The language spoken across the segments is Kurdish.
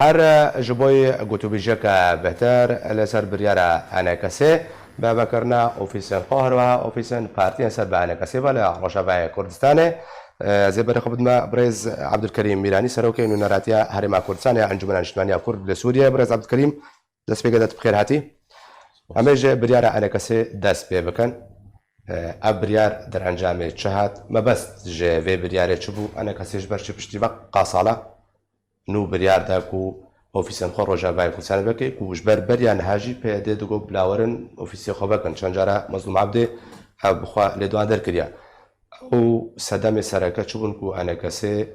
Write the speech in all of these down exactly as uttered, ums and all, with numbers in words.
Her ji bo gotûbêjiyeke bêhtir li ser biryara ENKSê bi vekirina ofîsên xwe, her wiha ofîsên partiyên ser bi ENKSê ve li Rojavayê Kurdistanê. Ez ê berê xwe bidime birêz Ebdulkerîm Mîranî, Serokê Nûneratiya Herêma Kurdistanê ya Encûmena Niştimanî ya Kurd li Sûriyê. Birêz Ebdulkerîm, destpêkê de tu bi xêr hatî. Em ê ji biryara ENKSê dest pê bikin. Ev biryar derencamê çi hat? Mebest ji vê biryarê çi bû? ENKSê ji ber çi piştî vek qasala nû biryar da ku ofîsên xwe Rojavayê Kurdistanê veke, ku ji ber beriya niha jî P Y D digot bila werin ofîsê xwe vekin. Çend cara Mezlûm Ebdê ev bi xwe lêdowan derkiriye. Ew sedemê sereke çi bûn ku ENKSê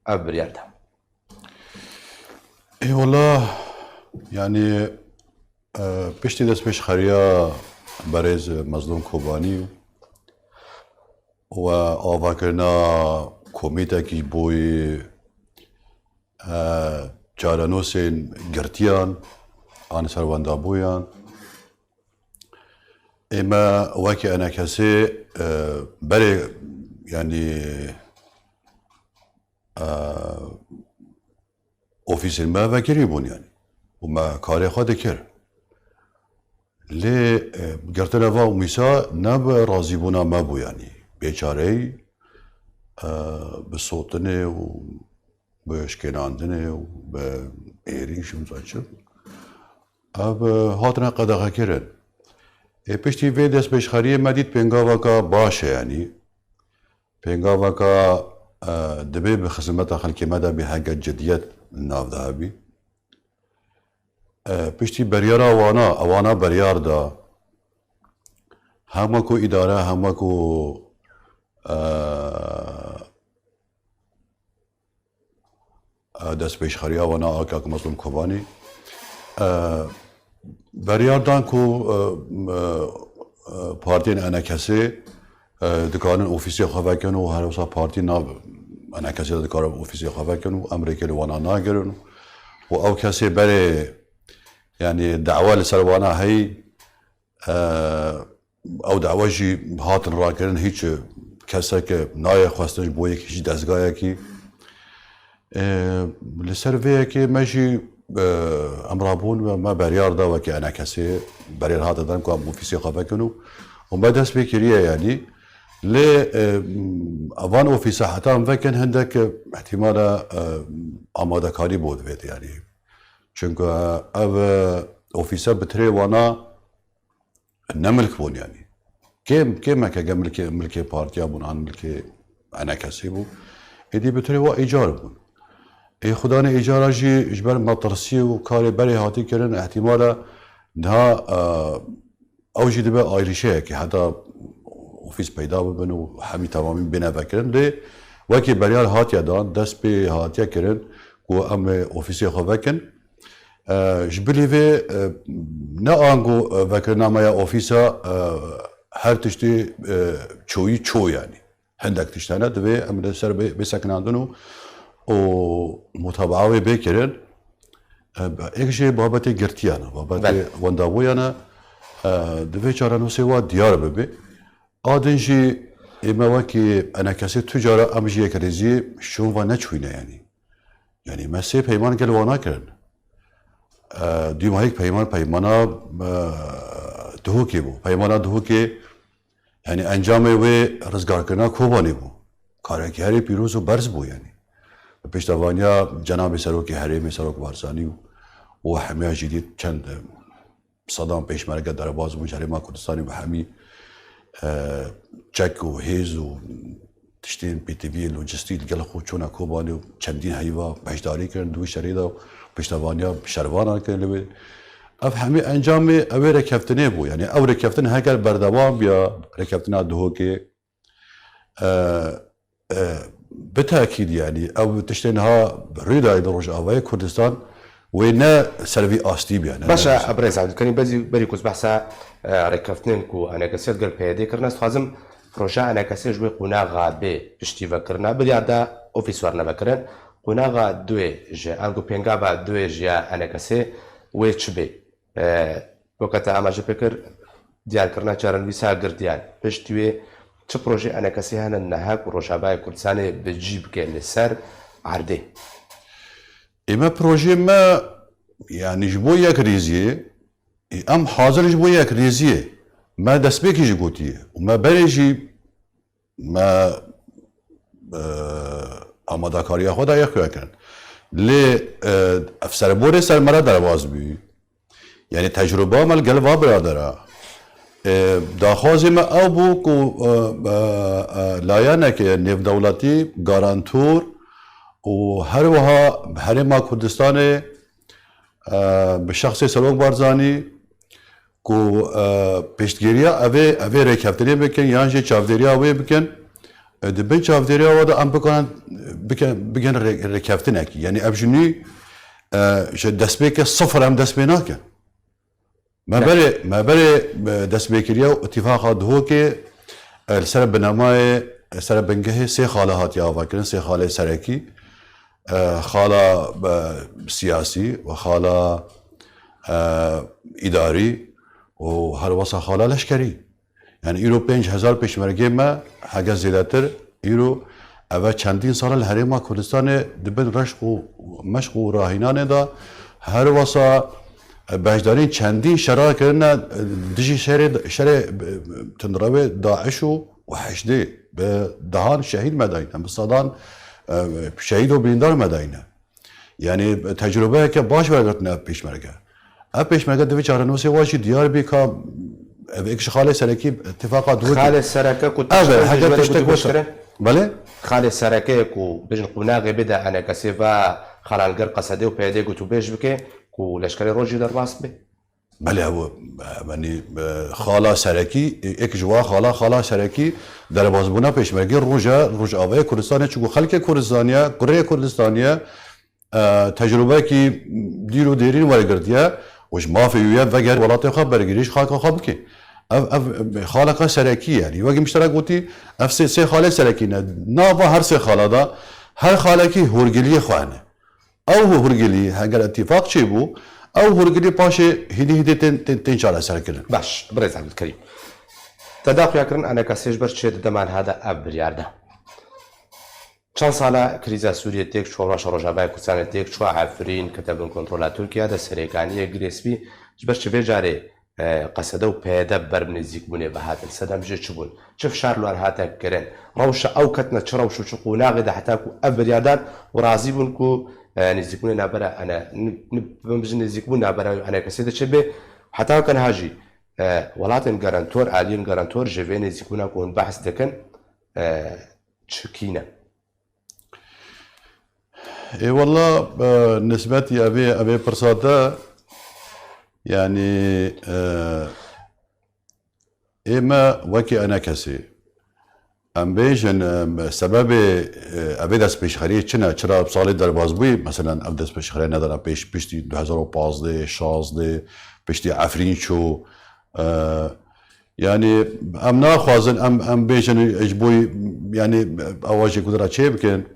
ev biryar da? Ê wela, yanî, e, piştî destpêşxeriya berêz Mezlûm Kobanî û avakirina komîtekî boyî, e, çarenûsên girtiyan an serwendabûyan, ê me wekî ENKSê, e, berê, yanî, e, ofîsên me vekirî bûn, yanî, û me karê xwe dikir. Lê, e, girtina va ofîsa ne bi razîbûna me bû, yanî, bêçareyî, e, bi sotinê û bi şkênandinê û bi êrîş û zaçi. Ev, e, hatine qedexekirin. Ê piştî vê destpêşxeriyê me dît pêngaveka baş e, yanî. Pêngaveka, e, dibê bi xizmeta xelkê me de bî, heke cidiyet li nav de hebî. E, piştî beryara wana, ewana beryar da, hem wekû îdare, hem wekû, e, e, destpêşxeriya wana a kak Mezlûm Kobanî, e, beryar dan ku, e, e, e, partiyên ENKSê, e, dikarin ofîsê xwe vekin û her wisa partî nav ENKSê de dikarin ofîsê xwe vekin û emrêkê li wana nagirin û ew kesê berê, yanî, dawa li ser wana heyî, e, ew dawa jî hatin rakirin, hiç keseke nayê xwestin ji bo yek, hiç dezgayekî. E, li ser vê yekê me jî, e, em rabûn ve me beryar da wekî ENKSê, beryar hate dan ku em ofîsê xwe vekin û, û me dest pê kiriye, yanî. Lê, e, van ofîsa heta em vekin hindek, e, ihtimala, e, amadekarî bo divêt, yanî. Çunku, e, ev, e, ofîsa bi tirê wana ne milk bûn, yanî. Kêm, kêmek heke milkê, milkê partiya bûn, an milkê ENKSê bû. Êdî bi tirê wa îcar bûn. Ê xudanê îcara jî ji ber metirsî û karê berê hatî kirin, ihtimala niha, e, ew jî dibe ayrişeyekê, heta ofîs peyda bibin û hemî temamî bêne vekirin. Lê wekî beryar hatiye dan, dest pê hatiye kirin ku em ê ofîsê xwe vekin. E, ji bilî vê, e, ne ango, e, vekirina me ya ofîsa, e, her tiştî, e, çoyî ço, yanî. Hindek tişt hene, divê em li ser bê, bê sekinandin û, û mutabaa wê bê kirin. E, êk jê babetê girtiyan e, babetê Belê. wendabûyan e, e, divê çarenûsê wa diyar bibe. A din jî ê me wekî ENKSê tu cara em ji yekrêziyê şûn ve neçûyne, yanî. Yanî me sê peyman gel wana kirin. E, dûmahîk peyman, peymana, e, Duhokê bû. Peymana Duhokê, yanî encamê wê rizgarkirina Kobanê bû. Karekî herî pîroz û berz bû, yanî. Bi piştevaniya cenabê Serokê Herêmê, Serok Barzanî û, û hemiya jî dît çend, e, sedan pêşmerge derbaz bûn ji Herêma Kurdistanê bi hemî, e, çek û hêz û tiştên pêtiviyê lojistî li gel xwe çûne Kobanê û çendîn heyva beşdarî kirin di wî şerê de û piştevaniya şervanan kirin li wê. Ev hemî encamê ew ê rêkeftinê bû. Yanî ew rêkeftin heger berdewam biya, rêkeftina Duhokê, e, e, bi tekîd, yanî ew tiştên ha rû dayê li Rojavayê Kurdistan wê ne ser vî astî biya, ne Baş e, ne Birêz Ebdulkerîm, berî, berî ku ez behsa, e, rêkeftinên ku ENKSê digel P Y D'ê kirine, ez dixwazim projeya ENKSê ji wê qonaxa bê piştî vekirina, biryar da ofîs werne vekirin. Qonaxa duê jî, ango pêngava duê jî ya ENKSê wê çi bê? E, weke te amaje pê kir, diyarkirina çarenivîsa girtiyan. Piştî wê çi projeyê ENKSê hene niha ku Rojavayê Kurdistanê bi cî bike li ser erdê? Ê me projeyê me, yanî ji bo yekrêziyê, ê em hazir ji bo yekrêziyê. Me destpêkê jî gotiye û me berê jî me, e, amadekariya xwe daye xuya kirin. Lê, e, ev serborê ser me re derbas bû. Yanî tecrûba me li gel va biradera. E, daxwazê me ew bû ku, e, e, e, layeneke nêvdewletî, garantor û her wiha Herêma Kurdistanê, e, bi şexsê Serok Barzanî ku, e, piştgiriya evê, evê rêkeftinê bikin yan jî çavdêriya wê bikin, e, di bin çavdêriya we de em bikarin, bikin, bikin rê-, rêkeftinekî. Yanî ev ji nû, e, ji destpêkê sifir em dest pê nakin. Me berê, me berê, e, destpêkiriya û îtîfaqa Duhokê, e, li ser binemayê, li ser bingehê sê xala hatiye avakirin, sê xalê serekî. E, xala, e, siyasî û xala, e, îdarî û her wesa xala leşkerî. Yani îro pênc hezar pêşmergê me, heke zêdetir, îro eve çendîn sal e li Herêma Kurdistanê di bin reşq û meşq û rahînanê de her wesa, e, beşdarîn çendîn şera kirine, e, dijî şerê, şerê, e, tundrewê DAIŞ û, û heşdê. Bi dehan şehîd me dayne, bi sedan, e, şehîd û birîndar me dayne. Yanî tecrûbeyeke baş wergirtine ev pêşmerge. Ev pêşmerge divê çarenûsê wa jî diyar bî ka ev êk ji xalê serekî îtîfaqa Duhokê. Xalê sereke ku Ev e, tiştek heke dijberê tiştek gotûbêj wisa. Kirin. Belê? Xalê sereke ku bijin qunaxê bide enekesê ve xalan ger Qesedê û PYDê gotûbêj bike ku leşkerê rojî derbas be. Belê, ew, e, yanî, e, xala serekî, e, êk ji wa xala, xala serekî derbasbûna pêşmergê roja, Rojavayê Kurdistanê, çunku xelkê Kurdistanê, kurê Kurdistanê, e, tecrûbekî dîr û dêrîn wergirtiye û ji mafê wî ye veger welatê xwe bergirî ji xaka xwe bike. Ev, ev, e, xaleka serekî ye. Yanî wekî min ji te re gotî, ev sê, sê xalê serekî ne. Nava her sê xala de her xalekî hûrgiliyê xwe hene. Ew hûrgilî, heger îtîfaq çêbû, ew hûrgilî paşê hîdî hîdî tên, tên, tên çareserkirin. Baş, birêz Ebdulkerîm. Te da xuyakirin enekesê ji ber çi di dema niha de ev biryar da? Çend sala krîza Sûriyê têk çû, rewşa Rojavayê Kurdistanê têk çû, Efrîn kete bin kontrola Tirkiye de, Serêkaniyê, Girê Spî, ji ber çi vê carê e, Qesede û PYD ber bi nêzîkbûnê ve hatin. Sedem jê çi bûn? Çi fişar li wan hate kirin? Rewşa ew ketine çi rewş û çi qonaxê de heta ku ev biryar dan û razî bûn ku, e, nêzîkbûnê navbera ene, n-, n-, bijin nêzîkbûn navbera enekesê de çi bê? Heta weke niha jî, e, welatên garantor, aliyên garantor ji vê nêzîkbûna ku hûn behs dikin, e, çi kî ne? Ê wela, e, nisbetî evê, evê pirsa te, yanî, e, ê me wekî enekesê, em bêjin, e, sebebê, e, evê destpêşxeriyê çi ne? Çira salê derbas bûyî, meselen, ev destpêşxeriye nedana pêş, piştî du hezar û pazdeh, şazdeh, piştî Efrîn çû, e, Yanî em naxwazin em, em bêjin ji bo, yanî ewa jî ku dira çê bikin.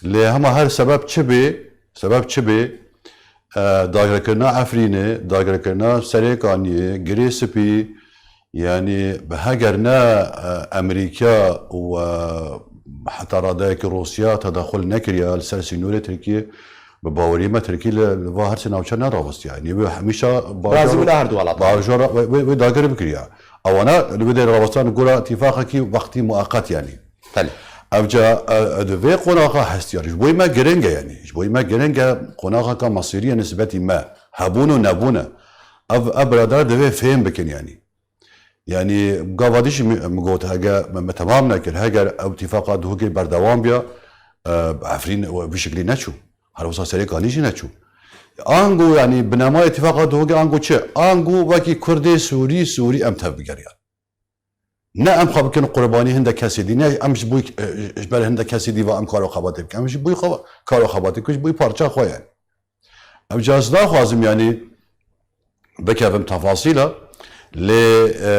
Lê hema her sebeb çi bê, sebeb çi bê, e, dagirkirina Efrînê, dagirkirina Serêkaniyê, Girê Spî, yanî bi heger ne, e, Emerîka û, e, heta radeyekî Rûsya tedexul nekiriya li ser sînorê Tirkiyê, bi bawerî me Tirkî li, li va her sê navçe nerawestiya. Yanî wê hemîşa Razî bûna her du welatan. Bajara wê, wê, wê dagir bikiriya. Ewana li wê derê rawestan gora îtîfaqekî wextî mueqet yanî. Belê. Evca, e, e, di vê qonaxa hestiyar. Ji bo me giring e yanî. Ji bo me giring e qonaxeka mesîrî ye nisbetî me. Hebûn û nebûn e. Ev, ev biradar divê fêm bikin yanî. Yanî gava dî jî min, min got, hege me, me temam nekir, heger ew îtîfaqa Duhokê berdewam biya, e, Efrîn wî şiklî neçû. Her wisa Serêkanî jî neçû. Ango, yanî, binemayê îtîfaqa Duhokê ango çi? Ango wekî Kurdê Sûrî, Sûrî em tevbigeriyan. Ne em xwe bikin qurbanî hinde kesê dî, ne em ji bo, e, ji ber hinde kesê dî ve em kar û xebatê bikin. Em ji bo xwe kar û xebatê bikin, ji bo parça xwe ye. Ev cihaz naxwazim, yanî, bikevim tefasîla, lê, e,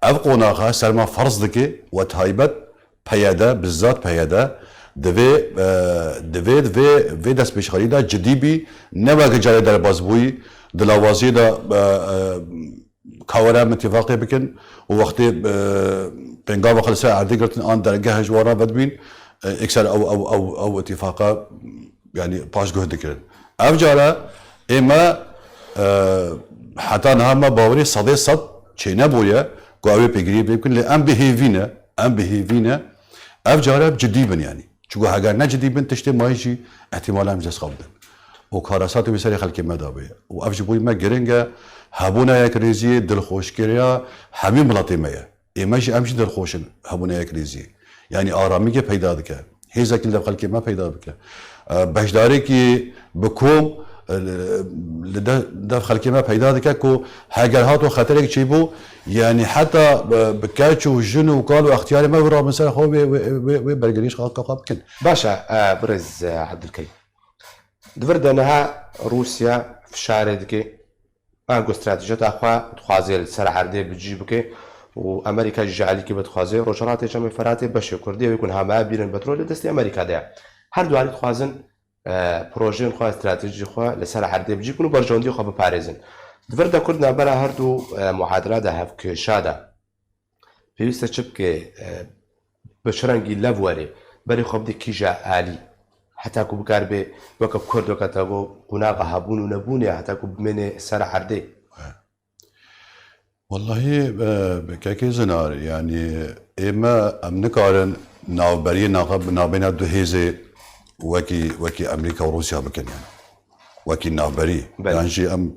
ev qonaxa ser me ferz dike, we taybet PYD, bizzat PYD, divê, e, divê, divê vê destpêşxerî de cidî bî, ne weke carê derbas bûyî, di lawaziyê de, e, e, ka were em îtîfaqê bikin û wextê, e, pêngava xwe li ser erdê girtin an dergeh ji wan re vedibîn, e, ekser ew, ew, ew, ew îtîfaqa yanî paşguh dikirin. Ev cara ê me, e, heta niha me bawerî sedê sed çênebûye ku ew ê pêgiriyê pê bikin, lê em bi hêvî ne, em bi hêvî ne, ev cara em cidî bin yanî. Çunku heger ne cidî bin, tiştê mayî jî ihtimala em ji dest xwe bidin. Û karasatê wê serê xelkê me de bê. Û ev ji bo me giring e, hebûna yekrêziyê, dilxweşkiriya hemî miletê me ye. Ê me jî, em jî dilxweş in hebûna yekrêziyê. Yanî aramîkê peyda dike. Hêzekî li dev xelkê me peyda bike. E, beşdarekî bi kom, e, li de-, dev xelkê me peyda dike ku heger hato xeterek çêbû, yanî heta, e, bi keç û jin û kal û extiyarê me wê rabin ser xwe wê, wê, wê, wê bergirîş xwe, xwe bikin. Baş e, e, birêz, e, Ebdulkerim. Di vir de niha Rûsya fişarê dike. Ango stratejiyata xwe dixwaze li ser erdê bi cî bike û Amerîka jî ji alîkî ve dixwaze Rojhelatê Çemê Feratê beşê Kurdî wê ku niha me bînin petrol li destê Amerîka de ye. Her du alî dixwazin, e, projeyên xwe, stratejî xwe li ser erdê bi cî bikin û berjewendiyê xwe biparêzin. Di vir de Kurd navbera her du, e, muadila de, hevkêşa de pêwîst e çi bike, e, bi çi rengî lev were, berê xwe bide kîja alî, heta ku bikaribe weke Kurd, weke te got, qonaxa hebûn û nebûnê, heta ku bimêne ser erdê. Wellahî, e, kekê Zinar, yanî ê me, em nikarin navberiyê naxe-, nabêna du hêzê wekî, wekî Amerîka û Rûsya bikin yanî. Wekî navberî. Belê. Yan jî em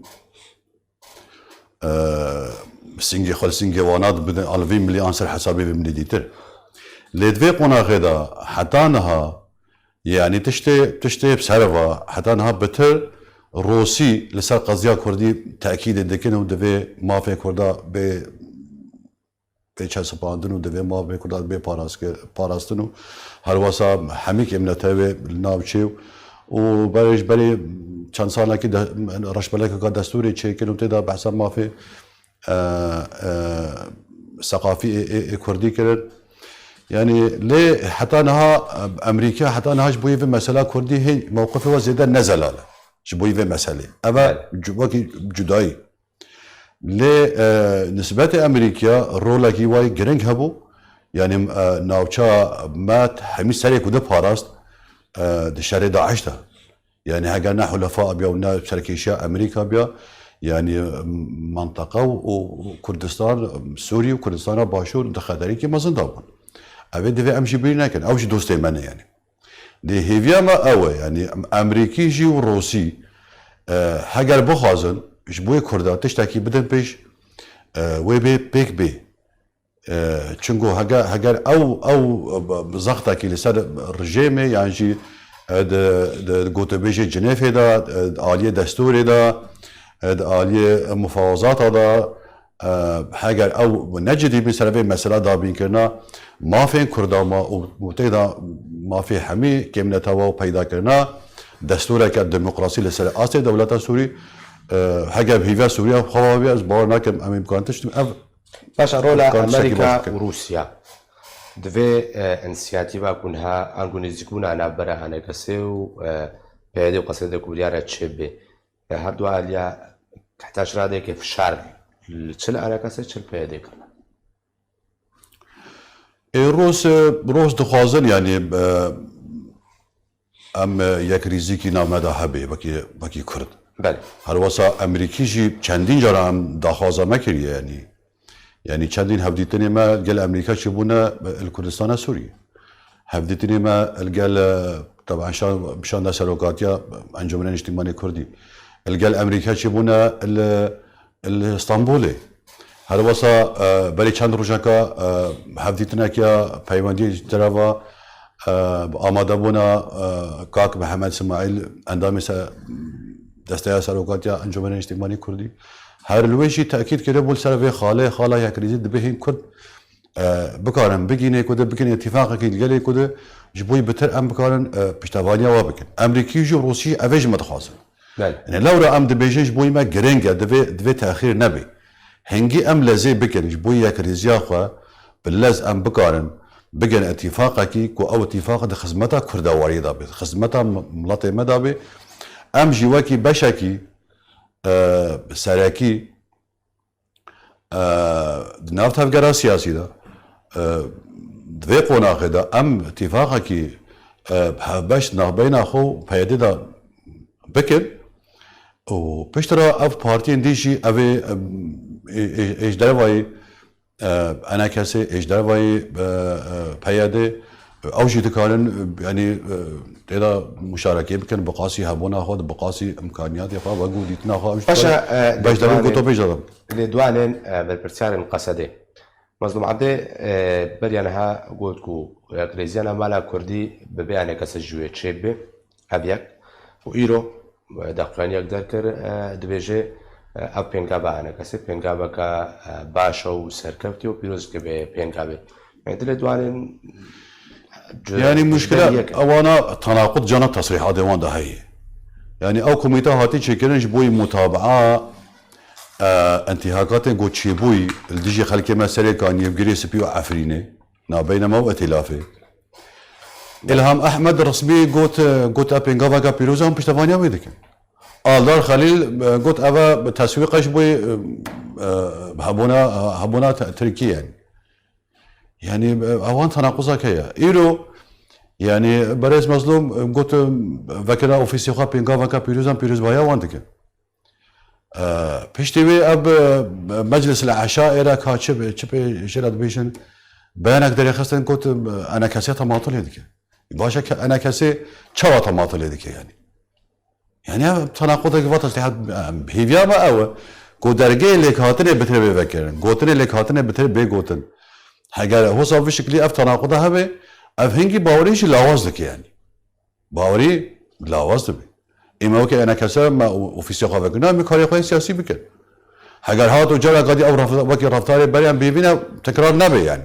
e, singê xwe li singê wana dibidin, an li vî milî an ser hesabê vê milî dîtir. Lê di vê qonaxê de heta niha, yanî tiştê, tiştê bi ser ve heta niha bitir Rûsî li ser qeziya Kurdî tekîdê dikin û divê mafê Kurda bê bê çesipandin û divê mafê Kurdan bê paraske-, parastin û herwesa hemî kêmnetewê li navçê û, û berê ji berê çend salekî de, reşbelekeka destûrê çêkirin û tê de behsa mafê, e, e, seqafî ê, ê, ê Kurdî kirin. Yanî lê heta niha, e, Amerîka heta niha ji bo yê vê mesela Kurdî hê mewqifê we zêde ne zelal e. Ji bo yê vê meselê. Ev e Belê. cu-, wekî cudayî. Lê, e, nisbetê Amerîkaya rolekî wayî giring hebû. Yanî, e, navça me hemî serê ku diparast, e, di şerê DAIŞ de. Yanî heger ne hulefa biya û ne serkêşiya Amerîka biya, yanî, e, menteqa û, û Kurdistan, Sûrî û Kurdistana Başûr di xeterîkî mezin de bûn. Ev ê divê em jî bîr nekin. Ew jî dostê me ne yanî. Lê hêviya me ew e, yanî Amerîkî jî û Rûsî, e, heger bixwazin ji bo yê Kurda tiştekî bidin pêş, e, wê bê pêk bê. E, çunku hege-, heger ew, ew, e, zextekî li ser rejêmê yan jî, e, di, di gotûbêjê Cinêfê de, e, di aliyê destûrê de, e, di aliyê mufawazata de, E, heger ew ne cidî bin ser vê mesela dabînkirina mafên Kurda me û, û tê de mafê hemî kêmnetewa û peydakirina destûreke demokrasî li ser astê dewleta Sûrî, e, heger bi hîve Sûriya xwe ve bê, ez bawer nakim em ê bikarin tişt ev Paşa rola bikarin tiştekî Amerîka baş bikin. Û Rûsya di vê, e, înisiyatîva ku niha ango nêzîkbûna navbera A N K S ê û, e, P Y D û qesê de ku biryara çêbê. E, her du aliya heta ji radeyeke fişar li çi li A N K S, çi li P Y D kirine. Ê Rûs, e, Rûs dixwazin, yanî, e, em, e, yekrîzîkî nav me de hebe, wekî, wekî Kurd. Belê. Her wesa Amerîkî jî çendîn cara em daxwaza me kiriye, yanî. Yanî çendîn hevdîtinê me gel Amerîka çêbûne li Kurdistana Sûriyê. Hevdîtinê me li gel, e, teban şan, şanda serokatiya Encûmena Niştimanê Kurdî. Li gel Amerîka çêbûne li, li Stenbolê. Her wesa, e, berî çend rojeka, e, hevdîtinekiya peywendiyê ji tereva, e, amadebûna, e, kak Mihemed Simaîl, endamê se-, desteya serokatiya Encûmena Niştimanê Kurdî. Her li wê jî tekîd kiribû li ser vê xalê, xala yekrîzî dibe hîn Kurd, e, bikarin bigînê ku de, bikin îtîfaqekî li gelê ku de, ji bo yî bitir em bikarin, e, piştevaniya we bikin. Amerîkî jî Rûsî ev ê ji me dixwazin. Belê. Yanî lewra em dibêjin ji bo yî me giring e, divê, divê texîr nebe. Hingî em lezê bikin ji bo yekrêziya xwe, bi lez em bikarin bigin îtîfaqekî ku ew îtîfaq di xizmeta Kurda warî de be, di xizmeta m-, miletê me de be. Em jî wekî beşekî, e, serekî, e, di nav tevgera siyasî de, e, di vê qonaxê de em îtîfaqekî, e, hevbeş navbeyna xwe û P Y D de bikin û piştre ev partiyên dî jî ev ê, em, ê, ê, ê ji dervayî, e, enekesê, ê ji dervayî, e, e, P Y D, ew jî dikarin, e, yanî, e, tê de muşarekê bikin, bi qasî hebûna xwe, bi qasî imkaniyatê xwe, wek û dîtina xwe, ew jî Paşa, dikarin e, beş derû lêdwanên, ku topêj de bikin. Lêdwanên, e, berpirsyarên Qesedê. Mazlûm Ebdê, e, beriya niha got ku Yekrêziyana Mala Kurdî bi vê enekese ji wê çêbibe. Ev yek. Û îro, e, daxuyaniyek derkir, e, dibêje, e, ev pêngava enekesê, pêngaveke, e, baş e û serkevtî û pîroz dike vê pêngavê. Yanî dilê dwanên, e, Yanî muşkila beriyek e. Ewana tenaqud cana tesrîhatê wan de heye. Yanî ew komîte hatî çêkirin ji bo mutabaa, e, intîhakatên ku çêbûyî li dijî xelkê me Serêkan, Yevgirê Spî û Efrînê, nabeyna me û Îtîlafê. Îlham Ehmed resmî got, got, ev pêngaveke pîroz e, em piştevaniya wê dikin. Aldar Xelîl, e, got, ev e teswîqe ji bo, e, e, hebûna, hebûna te-, Tirkiyê, yanî. Yanî, e, ewan tenaquzek heye. Îro, yanî, berêz Mezlûm, e, got, e, vekira ofîsê xwe pêngaveke pîroz e, em pîrozbahiya wan dikin. E, piştî wê ev, e, Meclis el Eşa êrek ha çi be, çi pê jê re dibêjin, beyanek derêxistin got, e, enekesiya tematulê dike. Baş e ke enekesê çawa tematulê dike yanî? Yanî ev tenaqudek vata işte, e, hêviya me ew e ku dergehê lêkhatinê bi tirê bê vekirin, gotinê lêkhatinê bi tirê bê gotin. Heger hosa vî şiklî ev tenaquda hebe, ev hingî bawerî jî lawaz dike yanî. Bawerî lawaz dibe. Ê me weke enekese me o-, ofîsê xwe vekirina, em ê karê xwe yê siyasî bikin. Heger hat û careka dî ew ref-, wekî reftarê beriyan bêvîne, tekrar nebe yanî.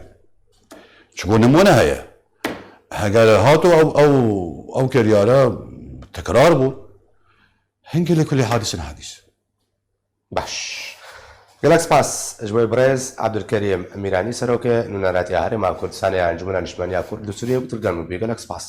Çiko nimûne heye. Heger hat û ew, ew, ew kiryara tekrar bû, hingê lê kulî hadîsin hadîs. Baş. Gelek spas ji bo birêz Ebdulkerîm Mîranî, serokê Nûneratiya Herêma Kurdistanê ya Encûmena Niştimaniya Kurd li Sûriyê, bi tirgan min bî. Gelek spas.